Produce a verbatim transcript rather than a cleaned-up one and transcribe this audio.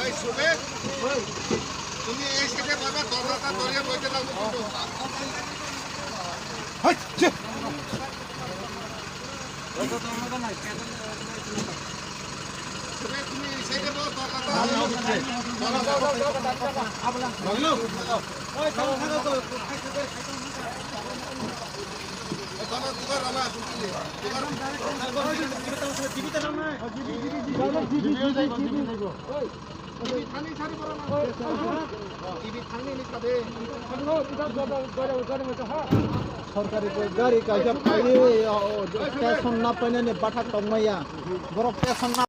এই সুবে, তুমি এই সাইডে বাবা, দরজাটা ধরিয়ে বইতে লাগবে কিন্তু। সুবে, তুমি এই সাইডে বও, দরজাটা ধরিয়ে বইতে। Sorkari gari kaisa phaiwi, o, o, station na painani bathak tongmaya. Borok station na